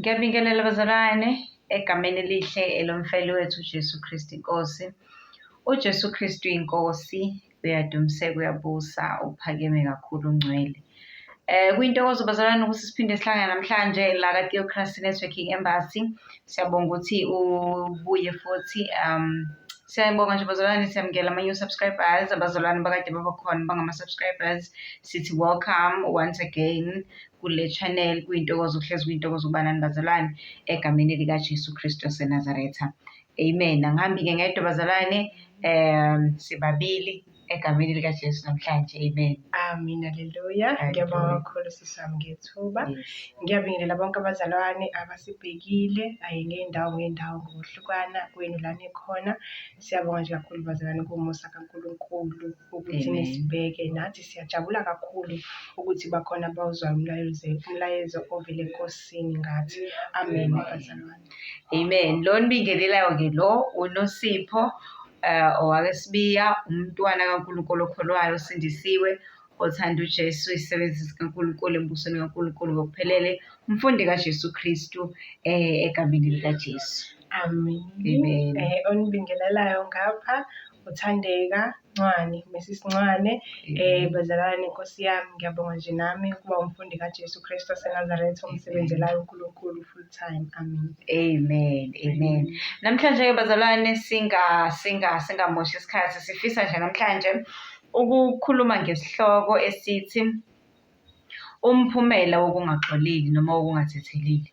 Ngiyabingelela bazalwane egameni elihle elomfeli wethu uJesu Kristu iNkosi. UJesu Kristu iNkosi uyadumiseka, uyabusa, uphakeme kakhulu, ungcwele. Kuyintokozo bazalwane ukuthi siphinde sihlangane namhlanje la ka-Theocracy Networking Embassy. Siyabonga ukuthi ubuye futhi siyabonga nje bazalwane, siyamukela ama-new subscribers, abazalwane bakade baba khona bangama-subscribers. Sithi welcome once again kule channel. Kuyintokozo, kuhlezi kuyintokozo ukuba nani bazalwane egameni likaJesu Kristu waseNazaretha. Amen. Angihambi-ke ngedwa bazalwane, sibabili egameni likaJesu namhlanje. Amen. Amen, haleluya. Ngiyabonga kakhulu sisi wami ngethuba. Ngiyabingelela bonke abazalwane abasibhekile ayi ngey'ndawo ngey'ndawo ngokuhlukana kwenu la nikhona. Siyabonga nje kakhulu bazalwane kumusa kaNkulunkulu ukuthi nisibheke nathi siyajabula kakhulu ukuthi bakhona abawuzwayo umlayezo umlayezo ovela eNkosini ngathi. Amen bazalwane. Amen. Lo nibingelelayo-ke lo uNosipho owakesibiya, umntwana kaNkulunkulu okholwayo osindisiwe, othanda uJesu, isisebenzi sikaNkulunkulu embusweni kaNkulunkulu ngokuphelele, umfundi kaJesu Kristu egameni likaJesu. Amen. Amen. Onibingelelayo ngapha uThandeka Ncwane, Mrs Ncwane. Bazalwane Nkosi yami ngiyabonga nje nami ukuba umfundi kaJesu Kristu waseNazaretha omsebenzelayo uNkulunkulu full time. Amen. Amen. Amen. Namhlanje ke bazalwane singamoshi isikhathi, sifisa nje namhlanje ukukhuluma ngesihloko esithi umphumela wokungaxoleli noma wokungathetheleli.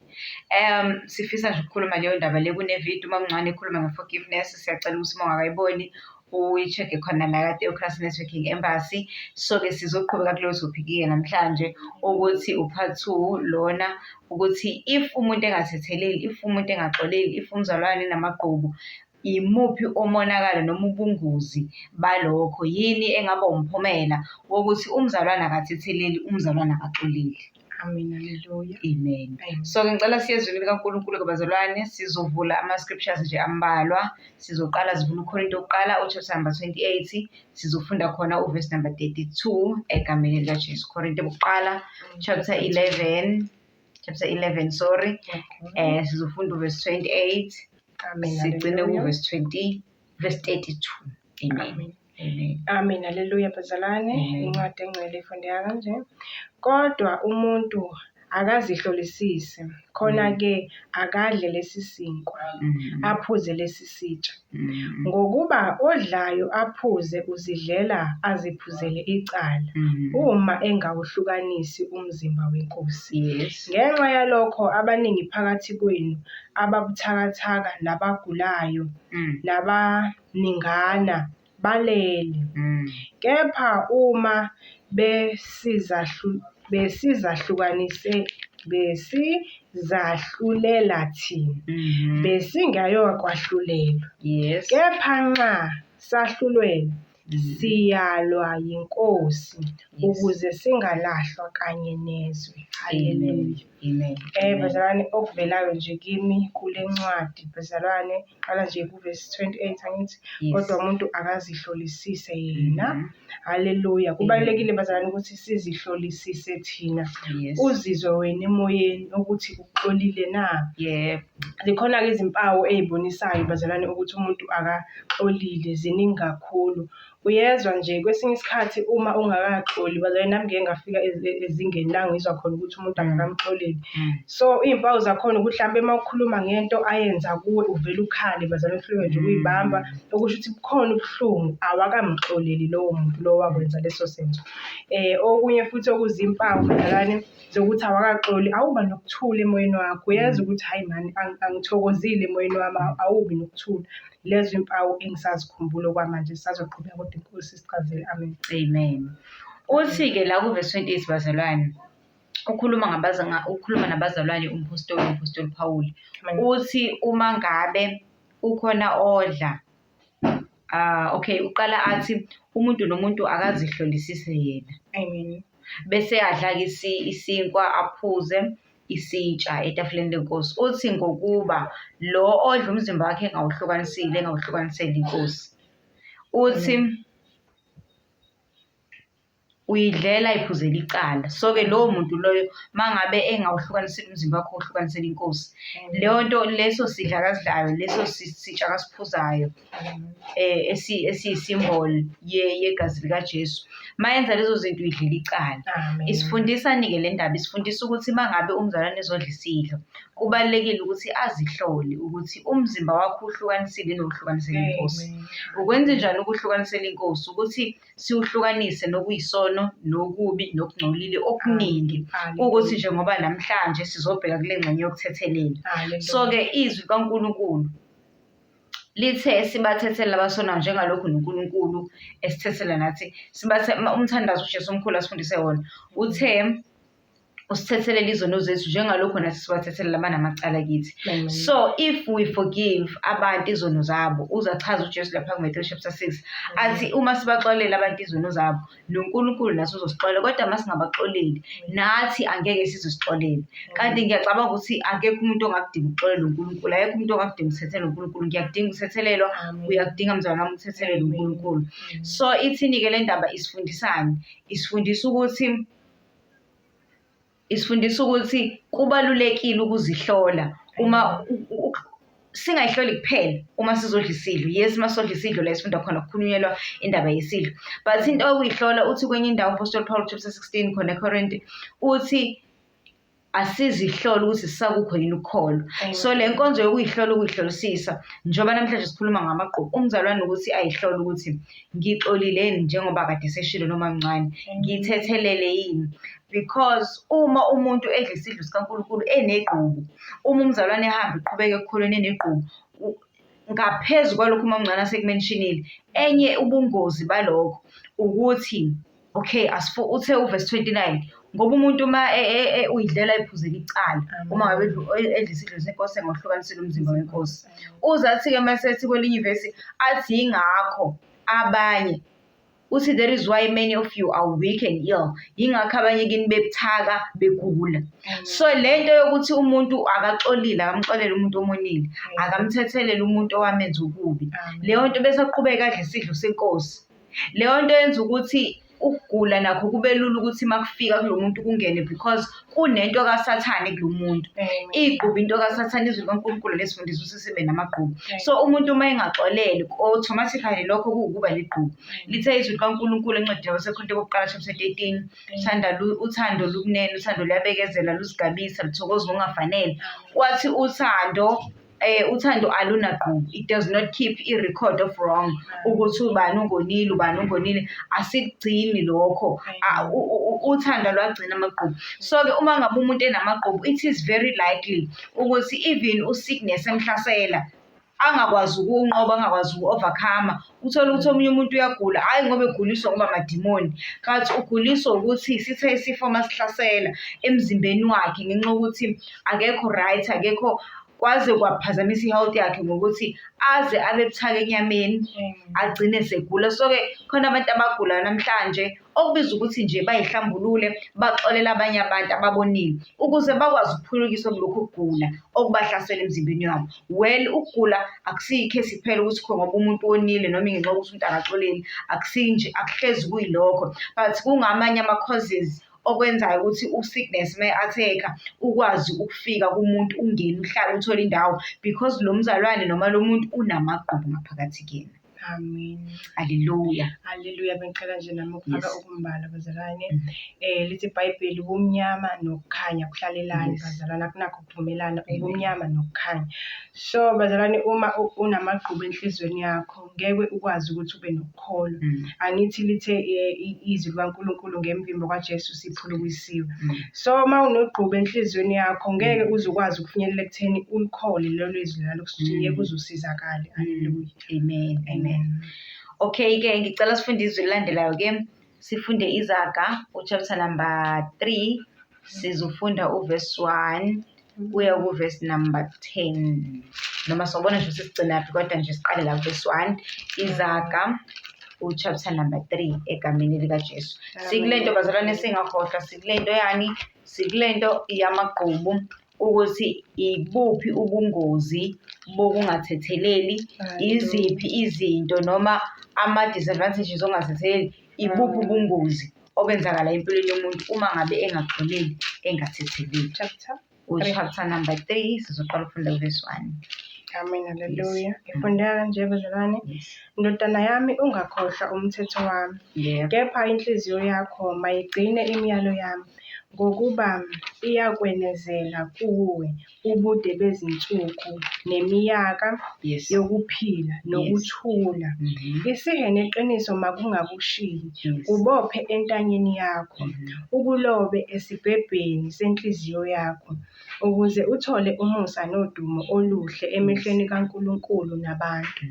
Sifisa nje ukukhuluma leyo ndaba le kune-video uMamNcwane ekhuluma nge-forgiveness. Siyacela ukuthi uma ungakayiboni uyi-check-e khona la ka-Theocracy Networking Embassy. So-ke sizoqhubeka kuleyo topic-ke namhlanje ukuthi u-part 2 lona, ukuthi if umuntu engathetheleli, if umuntu engaxoleli, if umzalwane enamagqubu, imuphi umonakalo noma ubungozi balokho? Yini engaba umphumela wokuthi umzalwane akathetheleli, umzalwane akaxoleli? Amen, haleluya. Amen. Amen. So-ke ngicela siye ezwini likaNkulunkulu-ke bazalwane, sizovula ama-scriptures nje ambalwa. Sizoqala sivule uKorinto wokuqala u-chapter number 28, sizofunda khona u-verse number 32 egameni likaJesu. Korinto bokuqala chapter 11, chapter 11 sorry. Sizofunda u-verse 28. Amen. Sigcine Haleluya. ku-verse 20, verse 32. Amen. Amen. Amen. Amen, haleluya bazalwane. Amen. Incwadi engcwele ifundeka kanje. Kodwa umuntu akazihlolisise, khona-ke akadle lesi sinkwa, aphuze lesi sitsha. Ngokuba odlayo aphuze uzidlela aziphuzele icala, uma engawuhlukanisi umzimba weNkosi. Ngenxa yalokho abaningi phakathi kwenu ababuthakathaka nabagulayo nabaningana balele. Kepha uma besizahlukanise besizahlulela thina, besingayokwahlulelwa. Kepha nxa sahlulelwa, siyalwa yiNkosi ukuze singalahlwa kanye nezwe. Haleluya. Amen. Bazalwane, okuvelayo nje kimi kule ncwadi bazalwane, qala nje kuvesi 28 angithi, kodwa umuntu akazihlolisise yena. Haleluya. Kubalulekile bazalwane ukuthi sizihlolisise thina. Uzizwe wena emoyeni ukuthi uxolile na. Zikhona-ke izimpawu ey'bonisayo bazalwane ukuthi umuntu akaxolile, ziningi kakhulu. Uyezwa nje kwesinye isikhathi uma ungakaxoli bazalwane, nami ngike ngafika ezingeni la ngizwa khona ukuthi umuntu akakamxoleli. So iy'mpawu zakhona ukuthi hlampe uma ukhuluma ngento ayenza kuwe uvele ukhale bazalwane, uhluleke nje ukuyibamba, okusho ukuthi bukhona ubuhlungu, awakamxoleli lowo muntu lowo owakwenza leso senzo. Okunye futhi okuzimpawu bazalwane zokuthi awakaxoli, awuba nokuthula emoyeni wakho, uyezwa ukuthi hhayi mani angithokozile emoyeni wami, awubi nokuthula. Lezo impawu engisazikhumbula okwamanje, sisazoqhubeka kodwa iNkosi isichazele. Amen. Amen. Uthi-ke la kuvesi 28 bazalwane, ukhuluma ukhuluma nabazalwane umphostoli Paul. Amen. Uthi uma ngabe ukhona odla, okay, uqala athi umuntu nomuntu akazihlolisise yena. Amen. Bese adla-ke isinkwa aphuze isitsha etafuleni lenkosi. Uthi ngokuba lo odla umzimba wakhe engawuhlukanisile, engawuhlukaniseli inkosi. Uthi Uyidlela iphuzela icala. So-ke lowo muntu loyo uma ngabe engawuhlukanisile umzimba wakhe uwuhlukanisele inkosi, leyo nto leso sidla akasidlayo, leso sitsha akasiphuzayo esiyisimboli yegazi likaJesu. Uma yenza lezo zinto uyidlela icala. Isifundisani-ke le ndaba? Isifundisa ukuthi uma ngabe umzalwane ezodla isidlo, kubalulekile ukuthi azihlole ukuthi umzimba wakho uwuhlukanisile yini uwuhlukanisele inkosi. Ukwenzenjani ukuhlukanisela inkosi? Ukuthi siwuhlukanise nokuyisono nokubi nokungcolile okuningi ukuthi nje ngoba namhlanje sizobheka kule ngxenye yokuthethelela. So-ke izwi kaNkulunkulu lithe sibathethele abasonayo njengalokhu noNkulunkulu esithethela nathi sibathe umthandazo uJesu omkhulu asifundise wona uthe usithethelele izono zethu njengalokhu nathi sibathethelela abanamacala kithi. So if we forgive abantu izono zabo, uzachaza uJesu lapha kuMathewu chapter 6 athi uma sibaxolela abantu izono zabo noNkulunkulu nathi uzosixolela, kodwa uma singabaxoleli nathi angeke sizosixolele. Kanti ngiyacabanga ukuthi akekho umuntu ongakudinga ukuxolelwa uNkulunkulu, akekho umuntu ongakudinga ukuthethelelwa uNkulunkulu. Ngiyakudinga ukuthethelelwa, uyakudinga mzalwane wami ukuthethelelwa uNkulunkulu. So ithini-ke le ndaba isifundisani? Isifundisa ukuthi isifundisa ukuthi kubalulekile ukuzihlola uma singayihloli kuphela uma sizodla isidlo. Yes, uma sizodla isidlo la esifunda khona kukhulunyelwa indaba yesidlo, but into yokuyihlola uthi kwenye indawo uMphostoli Paul chapter 16 khona eKorinte uthi asizihlole ukuthi sisakukho yini ukukholwa. So le nkonzo yokuyihlola ukuyihlolisisa, njengoba namhlanje sikhuluma ngamagqubu, umzalwane ukuthi ayihlole ukuthi ngixolile yini njengoba kade seshilo noma mncane, ngithethelele yini. Because uma umuntu edla isidlo sikaNkulunkulu enegqubu, uma umzalwane ehamba eqhubeka ekukholweni enegqubu, ngaphezu kwalokhu umamncane asekumentionile, enye ubungozi balokho ukuthi okay asifu uthe uverse 29 ngoba umuntu uma e, e, e, uyidlela iphuzela icala uma ngabe edla isidlo senkosi engohlukanisile umzimba wenkosi uze athi-ke uma sethi kwelinye ivesi athi yingakho abanye uthi there is why many of you are weak and ill yingakho abanye kini bebuthaka begula so le nto yokuthi umuntu akaxolile akamxolele umuntu omonile akamthethelele umuntu owamenza okubi leyo nto bese aqhubeka adle isidlo senkosi Leyo nto yenza ukuthi ukugula nakho kube lula ukuthi uma kufika kulo muntu kungene because kunento kaSathane kulo muntu. Igqubu into kaSathane, izwi likaNkulunkulu lesifundisa ukuthi sibe namagqubu. So umuntu uma engaxoleli automatically lokho kuwukuba ligqubu. Lithe izwi likaNkulunkulu encwadini yabaseKorinte bokuqala chapter 13, uthanda uthando lukunene, uthando luyabekezela, luzigabisa, luthokoza ngokungafanele. Wathi uthando uthando alunagqubu, it does not keep i-record of wrong ukuthi ubani ungonile, ubani ungonile, asikugcini lokho. Uthando alwagcini amagqubu. So-ke uma ngabe umuntu enamagqubu, it is very likely ukuthi even u-sickness emhlasela angakwazi ukuwunqoba, angakwazi uku-overcome-a. Uthole ukuthi omunye umuntu uyagula, hhayi ngoba eguliswa ngoba amadimoni, but uguliswa ukuthi sithe isifo masihlasela emzimbeni wakhe ngenxa yokuthi akekho right, akekho kwaze kwaphazamisa i-health yakhe ngokuthi aze abe buthaka enyameni agcine esegula. So-ke khona abantu abagulayo namhlanje okubiza ukuthi nje bayihlambulule baxolele abanye abantu ababonile ukuze bakwazi ukuphulukiswa kulokhu kugula okubahlasela emzimbeni yabo. Well, ukugula akusiyo ikhesi kuphela ukuthi kho ngoba umuntu wonile noma ngenxa yokuthi umuntu akaxoleli, akusinje akuhlezi kuyilokho but kungamanye ama-causes okwenzayo ukuthi u-sickness uma i-attack-a ukwazi ukufika kumuntu ungene uhlale uthole indawo because lo mzalwane noma lo muntu unamagqubu ngaphakathi kuyena. Amen. Haleluya. Haleluya. Bengicela nje nami ukufaka ukumbala bazalwane. Lithi iBhayibheli ubumnyama nokukhanya kuhlalelani bazalwane akunakho ukuvumelana ubumnyama nokukhanya. So bazalwane uma unamagqubu enhlizweni yakho ngeke ukwazi ukuthi ube nokukholwa. Angithi lithe izwi likaNkulunkulu ngemvimbo kaJesu siphulukisiwe. So uma unogqubu enhlizweni yakho ngeke uze ukwazi ukufinyelela ekutheni ulikhole lelo izwi lalo ngeke uze usizakale. Haleluya. Amen. Amen. Okay ke ngicela sifunde izwi elilandelayo ke sifunde izaga uchapter number 3 sizofunda uverse 1 kuya kuverse number 10 noma sobona nje ukuthi sigcinaphi kodwa nje siqale la verse 1 izaga uchapter number 3 egameni likaJesu. Sikulento bazalwane singakhohlwa sikulento yani sikulento yamagqubu ukuthi ibuphi ubungozi bokungathetheleli, iziphi izinto noma ama-disadvantages ongathetheleli, ibuphi ubungozi obenzakala empilweni yomuntu uma ngabe engaxoleli, engathetheleli. Chapter Chapter number 3, sizoqala ukufunda verse 1. Amen, haleluya. Ngifundeka kanje bazalwane. Yes. Ndodana yami, ungakhohlwa umthetho wami. Kepha inhliziyo yakho mayigcine imiyalo yami, ngokuba iyakwenezela kuwe ubude bezinsuku nemiyaka yokuphila nokuthula. Isihe neqiniso makungakushiyi, kubophe entanyeni yakho, ukulobe esibhebheni senhliziyo yakho, ukuze uthole umusa nodumo oluhle emehlweni kaNkulunkulu nabantu.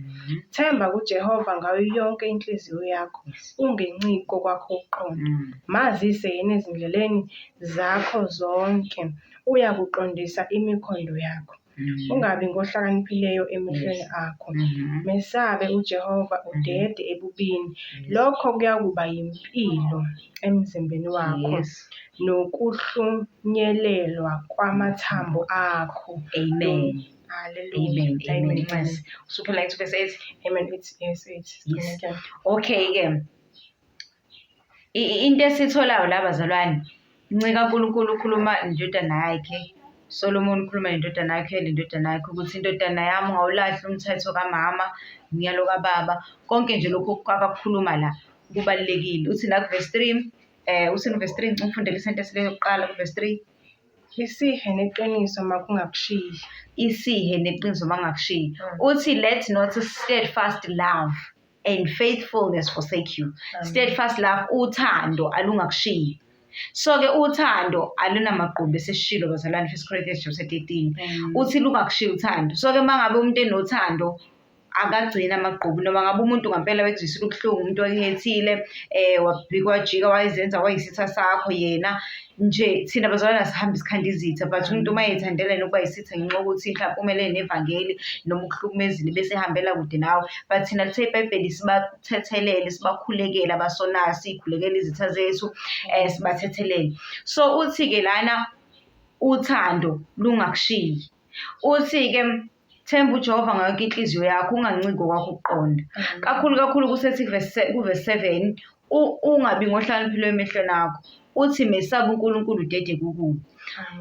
Themba kuJehova ngayo yonke inhliziyo yakho, ungenciki kokwakho ukuqonda. Mazise yena ezindleleni zakho zonke, uyakuqondisa imikhondo yakho. Ungabi ngohlakaniphileyo emehlweni akho. Mesabe uJehova, udede ebubini. Lokho kuyakuba yimpilo emzimbeni wakho nokuhlunyelelwa kwamathambo akho. Amen. Hallelujah. Amen. Amen. Amen. Usuphela 8 verse 8. Amen. It's yes, it's. Yes. Okay ke. Into esitholayo la bazalwane, incika uNkulunkulu ukhuluma nendodana yakhe, Solomon ukhuluma nendodana yakhe, le ndodana yakhe ukuthi indodana yami ungawulahli umthetho kamama, umyalo kababa, konke nje lokhu akakukhuluma la kubalulekile. Uthi la ku-verse 3, uthini u-verse 3? Ngifundele isentence le yokuqala ku-verse 3. Isihe neqiniso makungakushiyi. Isihe neqiniso makungakushiyi. Uthi let not steadfast love and faithfulness forsake you. Steadfast love, uthando alungakushiyi. So ke uthando alunamagqubu, esishilo bazalwane, 1 Corinthians chapter 13. Uthi lungakushiyi uthando. So ke mangabe umuntu enothando akagcina amagqubu, noma ngabe umuntu ngampela wekuzwisile ubuhlungu, umuntu oyihethile, wabhika wajika wayezenza wayisitha sakho yena nje. Thina bazalwane asihambe isikhanda izitha, but umuntu uma ethandela yena ukuba yisitha ngenxa yokuthi mhlawumbe umelene nevangeli noma ukuhlukumezile bese ehambela kude nawe, but thina lithe iBhayibheli sibathethelele, sibakhulekele abasonayo, siyikhulekele izitha zethu, sibathethelele. So uthi-ke lana uthando lungakushiyi. Uthi-ke themba uJehova ngayo yonke inhliziyo yakho, unganciki ngokwakho ukuqonda. Kakhulu kakhulu kusethi ku-verse 7, ungabi ngohlakaniphile emehlweni akho. Uthi mesabe uNkulunkulu, udede kukubi.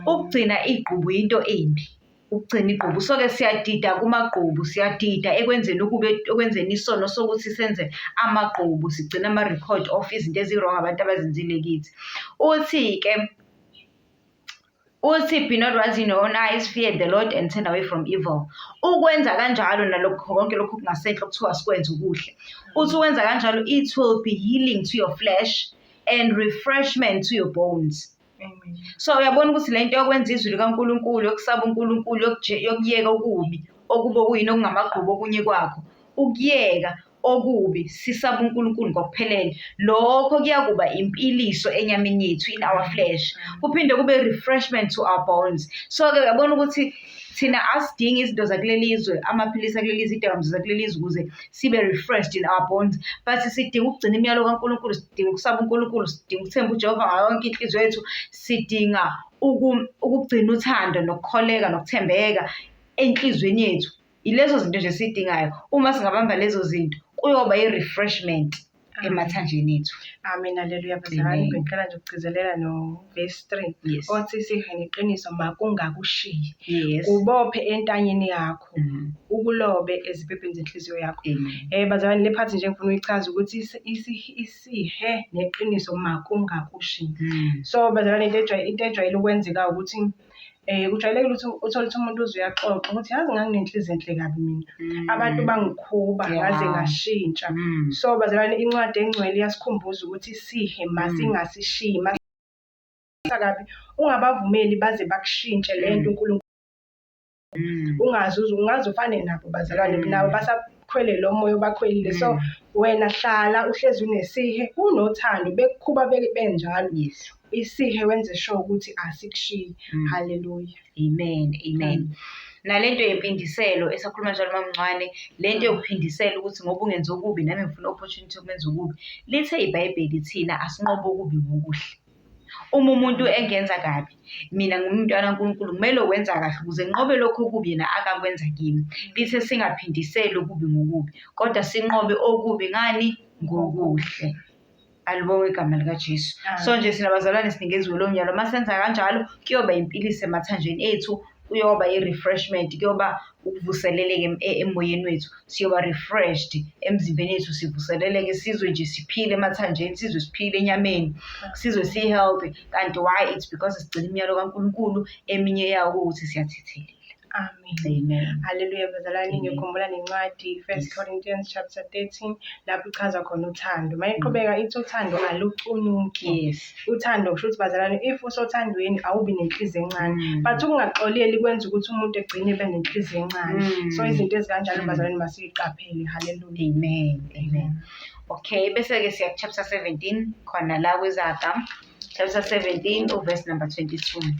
Ukugcina igqubu yinto embi. Ukugcina igqubu. So-ke siyadida kumagqubu, siyadida ekwenzeni ukube, ekwenzeni isono sokuthi senze amagqubu, sigcine ama-record of izinto ezi-wrong abantu abazenzile kithi. Uthi-ke, uthi be not wise in your own eyes, fear the Lord and turn away from evil. Ukwenza kanjalo nalokho konke lokhu kungasenhla okuthiwa sikwenze ukuhle. Uthi ukwenza kanjalo, it will be healing to your flesh and refreshment to your bones. Amen. So uyabona ukuthi lento yokwenza izwi likaNkulunkulu, yokusaba uNkulunkulu, yokuyeka okubi, okubi okuyini okungamagqubu okunye kwakho, ukuyeka okubi sisaba uNkulunkulu ngokuphelele, lokho kuyakuba impiliso enyameni yethu, in our flesh, kuphinde kube refreshment to our bones. So ke uyabona ukuthi thina asidingi izinto zakuleli zwe, amaphilisi akuleli zwe, izidakamizwa zakuleli zwe ukuze sibe refreshed in our bones, but sidinga ukugcina imiyalo kaNkulunkulu, sidinga ukusaba uNkulunkulu, sidinga ukuthemba uJehova ngayo yonke inhliziyo yethu, sidinga ukugcina uthando nokukholeka nokuthembeka enhliziyweni yethu. Ilezo zinto nje esiyidingayo. Uma singabamba lezo zinto, kuyoba i-refreshment emathanjeni ethu. Amen, haleluya bazalwane. Bengicela nje ukugcizelela no verse 3 othi isihe neqiniso makungakushiyi. Ubophe entanyeni yakho, ukulobe ezibhebheni zenhliziyo yakho. Bazalwane, le part nje ngifuna uyichaza ukuthi isihe neqiniso makungakushiyi. So bazalwane, into ejwayele ukwenzeka ukuthi kujwayelekile ukuthi uthole ukuthi umuntu uze uyaxoxa ukuthi yazi nganginenhliziyo enhle kabi mina. Abantu bangikhuba ngaze ngashintsha. So bazalwane, incwadi engcwele iyasikhumbuza ukuthi isihe masingasishiyi, kabi ungabavumeli baze bakushintshe lento uNkulunkulu. Ungaze ungaze ufane nabo bazalwane, nabo basakhwele lo moya obakhwelile. So wena hlala uhlezi unesihe, unothando, bekukhuba benjalo. Isihe wenze sure ukuthi asikushiyi. Hallelujah. Amen. Amen. Nalento yempindiselo esakhuluma njalo mamncwane, lento yokuphindisela ukuthi ngoba ungenza okubi nami ngifuna opportunity yokumenza okubi. Lithe iBhayibheli thina asinqobe okubi ngokuhle. Uma umuntu engenza kabi, mina ngumntwana kaNkulunkulu kumele wenza kahle ukuze nginqobe lokho okubi yena akakwenza kimi. Lithe singaphindiseli okubi ngokubi, kodwa sinqobe okubi ngani? Ngokuhle. Alibongwe igama likaJesu. So nje thina bazalwane sinikeziwe lowo myalo. Uma senza kanjalo kuyoba impilisi emathanjeni ethu, kuyoba i-refreshment, kuyoba ukuvuseleleka emoyeni wethu. Siyoba refreshed emzimbeni yethu, sivuseleleke, sizwe nje siphile emathanjeni, sizwe siphile enyameni, sizwe si-healthy. Kanti why? It's because sigcina imiyalo kaNkulunkulu, eminye yawo kuwukuthi siyathethelela. Amen. Amen. Haleluya bazalwane, Amen. ngikhumbula nencwadi First Corinthians chapter 13 lapho ichaza khona uthando. Mayiqhubeka ithi uthando alucunuki. Uthando kusho ukuthi bazalwane if usothandweni awubi nenhliziyo encane. But ukungaxoleli kwenza ukuthi umuntu egcine ebe nenhliziyo encane. So izinto ezikanjalo bazalwane masiziqaphele. Haleluya. Amen. Amen. Okay, bese ke siya chapter 17 khona la kwiZaga. Chapter 17 uverse number 22.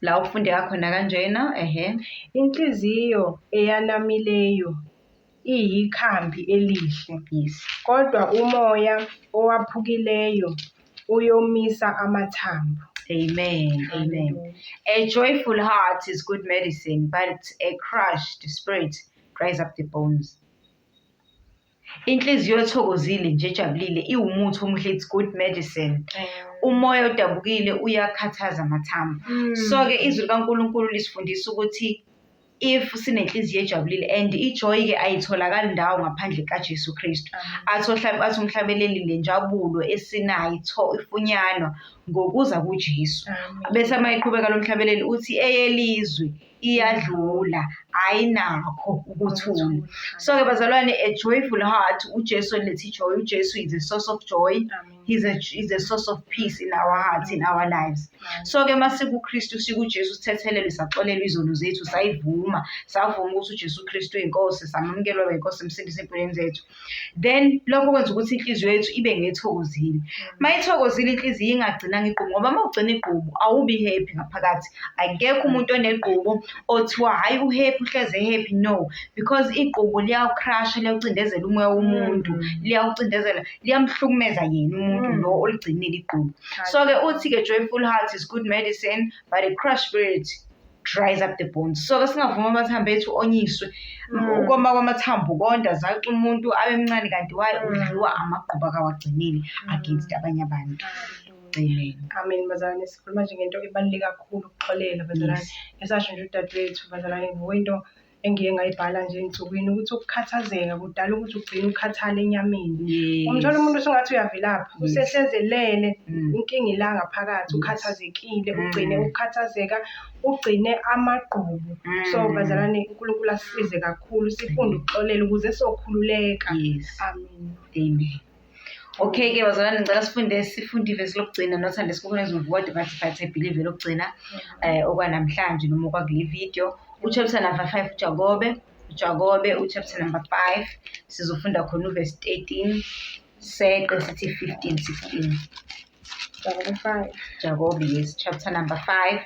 La ukufundeka khona kanjena, ehe. Inhliziyo eyanamileyo iyikhambi elihle. Kodwa umoya owaphukileyo uyomisa amathambo. Amen. Amen. Hallelujah. A joyful heart is good medicine, but a crushed spirit dries up the bones. Inhliziyo ethokozile nje ejabulile iwumuthi omuhle, it's good medicine. Umoya odabukile uyakhathaza amathambo. So-ke izwi likaNkulunkulu lisifundisa ukuthi if sinenhliziyo ejabulile, and ijoy-ke ayitholakali ndawo ngaphandle kaJesu Kristu. Athi umhlabeleli le njabulo esinayo ifunyanwa ngokuza kuJesu. Bese uma eqhubeka lo mhlabeleli uthi eyelizwe iyadlula, ayinakho ukuthula. So-ke bazalwane, a joyful heart, uJesu oletha ijoy, uJesu is a source of joy. He's a source of peace in our hearts, in our lives. So-ke uma sikuKristu, sikuJesu, sithethelelwe, saxolelwa izono zethu, sayivuma, savuma ukuthi uJesu Kristu uyinkosi, samamukela waba yinkosi, emsindisi empilweni zethu. Then lokho kwenza ukuthi inhliziyo yethu ibe ngethokozile. Uma ithokozile inhliziyo ingagcinanga igqubu, ngoba uma ugcina igqubu awubi happy ngaphakathi. Akekho umuntu onegqubu othiwa hhayi u-happy, uhleze happy, no. Because igqubu liyawucrusha, liyawucindezela umoya womuntu, liyawucindezela, liyamhlukumeza yena umuntu lo oligcinile igqubu. So-ke uthi-ke joyful heart is good medicine, but a crushed spirit dries up the bones. So-ke singavuma amathambo ethu onyiswe. Ukoma kwamathambo konda zaca umuntu abe mncane, kanti why udliwa amagqubu akawagcinile against abanye abantu. Amen. Amen bazalwane, sikhuluma nje ngento ebaluleke kakhulu, ukuxolela bazalwane. Esasho nje udadewethu bazalwane, into engiye ngayibhala nje ensukwini ukuthi ukukhathazeka kudala ukuthi ugcine ukhathala enyameni. Umthola umuntu usungathi uyavilapha, usehlezelele, inkinga ila ngaphakathi, ukhathazekile, ugcine ukukhathazeka, ugcine amagqubu. So bazalwane, uNkulunkulu asisize kakhulu, sifunde ukuxolela ukuze sokhululeka. Amen. Amen. Okay ke bazalwane, ngicela sifunde ivesi lokugcina, not unless kukhona ezovuka kodwa but I believe elokugcina okwanamhlanje noma okwakule video. Uchapter number 5 uJakobe uchapter number 5 sizofunda khona uverse 13 seqe sithi 15 16. Jakobe 5. Jakobe, yes, chapter number 5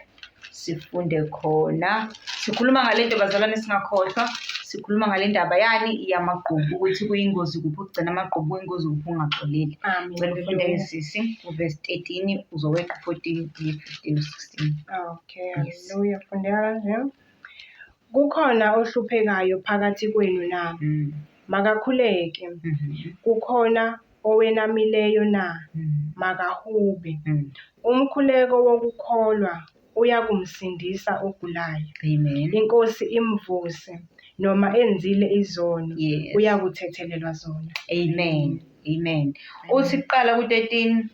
sifunde khona. Sikhuluma ngale nto bazalwane, singakhohlwa, sikhuluma ngale ndaba yani yamagqubu, ukuthi kuyingozi kuphi ukugcina amagqubu, kuyingozi kuphi ungaxoleli. Ngicela ufunde sisi uverse 13 uzoweqa 14 15 16. Okay, haleluya. Fundeka kanje. Kukhona ohluphekayo phakathi kwenu na? Makakhuleke. Kukhona owenamileyo na? Makahube. Umkhuleko wokukholwa uyakumsindisa ogulayo. Amen. Inkosi imvuse, noma enzile izono, uyakuthethelelwa zona. Amen. Amen. Uthi kuqala ku-13,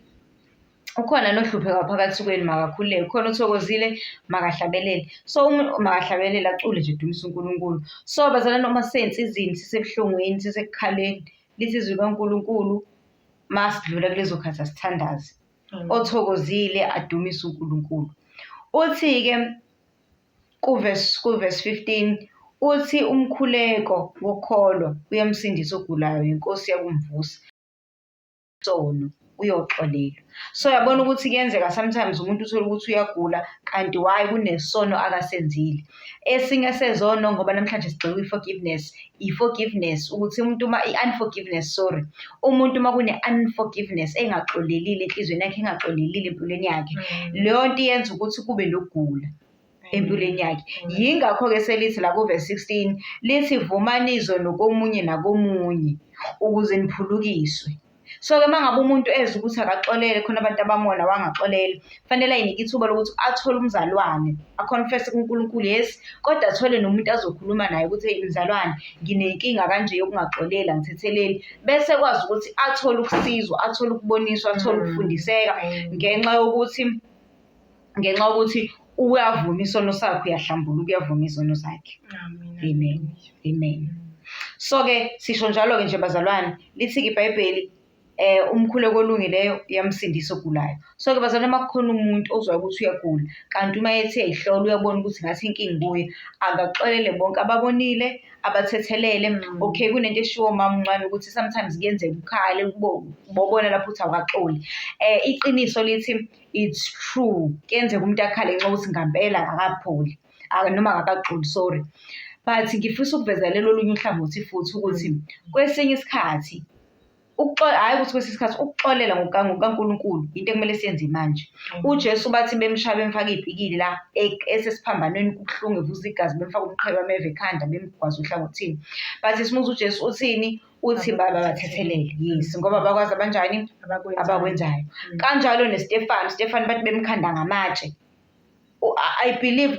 ukhona nohlupheka phakathi kwenu makakhuleke, ukhona othokozile makahlabelele. So makahlabelele acule nje dumise uNkulunkulu. So bazalwane, uma sisensizini, sisebuhlungwini, sisekukhaleni, lithi izwi likaNkulunkulu masidlula kulezo khathi asithandaze. Othokozile adumise uNkulunkulu. Uthi-ke kuverse 15 uthi umkhuleko wokholwa uyamsindisa ogulayo, inkosi yakumvusa. Sono uyoxolelwa. So uyabona ukuthi kuyenzeka sometimes umuntu uthole ukuthi uyagula kanti why kunesono akasenzile. Esinye sezono, ngoba namhlanje sigxile kwi-forgiveness, i-forgiveness ukuthi umuntu uma i-unforgiveness, sorry, umuntu uma kune-unforgiveness engaxolelile enhliziyweni yakhe, engaxolelile empilweni yakhe, leyo nto iyenza ukuthi kube nokugula. Empilweni yakhe. Yingakho-ke selithi la ku-verse 16 lithi vumani izono komunye nakomunye ukuze niphulukiswe. So-ke uma ngabe umuntu ezwa ukuthi akaxolele khona abantu abamona wangaxolela, fanele ayinike ithuba lokuthi athole umzalwane, a-confess-e kuNkulunkulu, yes, kodwa athole nomuntu azokhuluma naye ukuthi eyi mzalwane nginenkinga kanje yokungaxoleli, angithetheleli. Bese ekwazi ukuthi athole ukusizwa, athole ukuboniswa, athole ukufundiseka ngenxa yokuthi uyavuma isono sakhe, uyahlambuluka, uyavuma izono zakhe. Amen. Amen. So-ke sisho njalo-ke nje bazalwane, lithi-ke iBhayibheli umkhuleko olungileyo uyamsindisa ogulayo. So-ke bazalwane uma kukhona umuntu ozwayo ukuthi uyagula, kanti uma ethi eyihlola uyabona ukuthi ngathi inkinga kuye, akaxolele bonke ababonile, abathethelele. Okay, kunento eshiwo umama uNcwane ukuthi sometimes kuyenzeka ukhale bobona lapho ukuthi awukaxoli. Iqiniso lithi it's true, kuyenzeka umuntu akhale ngenxa yokuthi ngampela akakapholi noma akakaxoli, sorry. But ngifisa ukuveza lelo olunye uhlangothi futhi ukuthi kwesinye isikhathi hhayi ukuthi kwesinye isikhathi ukuxolela ngokukaNkulunkulu into ekumele siyenze manje. UJesu bathi bemshaya bemfaka iy'pikili la esesiphambanweni kubuhlungu evuza igazi bemfaka umqhele wameva ekhanda bemgwaza ohlangothini. But simuza uJesu uthini? Uthi Baba bathethelele. Yes, ngoba bakwazi abanjani? Abakwenzayo. Kanjalo noStefano, uStefano bathi bemkhanda ngamatshe. I believe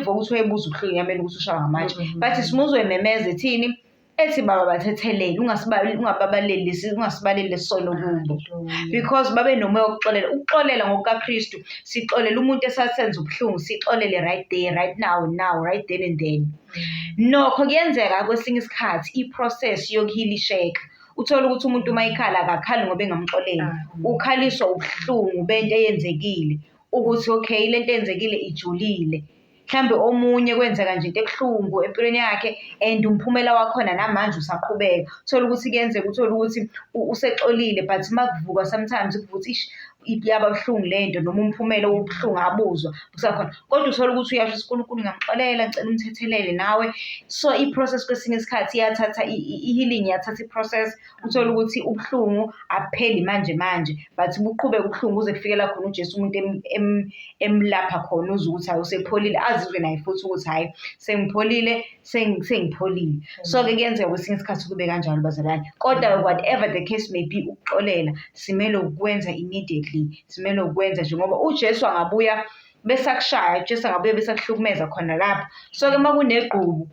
ukuthi wayebuza ubuhlungu enyameni ukuthi ushawa ngamatshe. But simuzwe ememeza ethini? Ethi Baba bathethelele, ungababaleli, ungasibaleli lesi sono kubo. Because babe nomoya wokuxolela. Ukuxolela ngokukaKristu, sixolela umuntu esasenza ubuhlungu, sixolele right there, right now, now, right then and then. Nokho kuyenzeka kwesinye isikhathi i-process yokuhilisheka. Uthole ukuthi umuntu uma ekhala akakhali ngoba engamxoleli. Ukhaliswa ubuhlungu bento eyenzekile. Ukuthi okay lento eyenzekile ijulile. Mhlambe omunye kwenzeka nje into ebuhlungu empilweni yakhe and umphumela wakhona namanje usaqhubeka. Uthole ukuthi kuyenzeka uthole ukuthi usexolile but uma kuvuka sometimes kuvuka ukuthi ish yaba buhlungu lento noma umphumela wobuhlungu abuzwa busakhona. Kodwa uthole ukuthi uyasho ukuthi uNkulunkulu ngiyamxolela, ngicela umthethelele nawe. So i-process kwesinye isikhathi iyathatha i-healing iyathatha i-process. Uthole ukuthi ubuhlungu abupheli manje manje but buqhubeke ubuhlungu kuze kufike la khona uJesu umuntu emlapha khona uzwe ukuthi hhayi usepholile, azizwe naye futhi ukuthi hhayi sengipholile, sengipholile. So-ke kuyenzeka kwesinye isikhathi kube kanjalo bazalwane. Kodwa whatever the case may be, ukuxolela simele ukwenza immediately, simele ukwenza nje ngoba uJesu angabuya besakushaya, uJesu angabuya besakuhlukumeza khona lapho. So-ke uma kunegqubu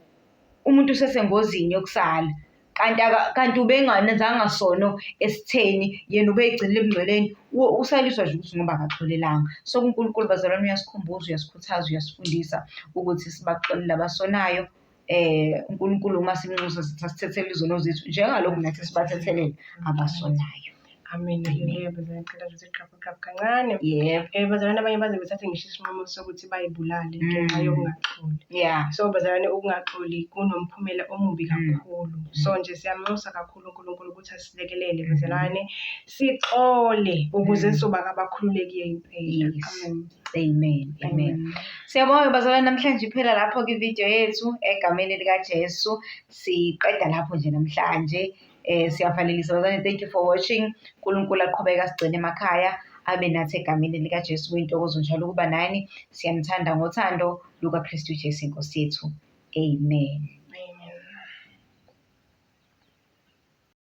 umuntu usesengozini yokusala. Kanti kanti ubengenzanga sono esitheni, yena ubeyigcinile ebungcweleni, usaliswa nje ukuthi ngoba akaxolelanga. So uNkulunkulu bazalwane uyasikhumbuza, uyasikhuthaza, uyasifundisa ukuthi sibaxolele abasonayo. UNkulunkulu uma simnxusa sithi asithethelele izono zethu njengalokhu nathi sibathethelele abasonayo. Amen. Haleluya. Bazalwane, ngicela nje ukuthi qaphu qaphu kancane. Yebo. Bazalwane, abanye baze bethathe ngisho isinqumo sokuthi bayibulale ngenxa yokungaxoli. So bazalwane, ukungaxoli kunomphumela omubi kakhulu. So nje siyamnxusa kakhulu uNkulunkulu ukuthi asilekelele bazalwane, sixole ukuze sizoba abakhululekiyo impela. Yes. Amen. Amen. Amen. Amen. Siyabonga bazalwane, namhlanje iphela lapho kwividiyo yethu egameni likaJesu. Siqeda lapho nje namhlanje. Siyavalelisa bazalwane, thank you for watching. uNkulunkulu aqhubeke asigcine emakhaya, abe nathi egameni likaJesu. Kuyintokozo njalo ukuba nani. Siyanithanda ngothando lukaKristu Jesu inkosi yethu. Amen.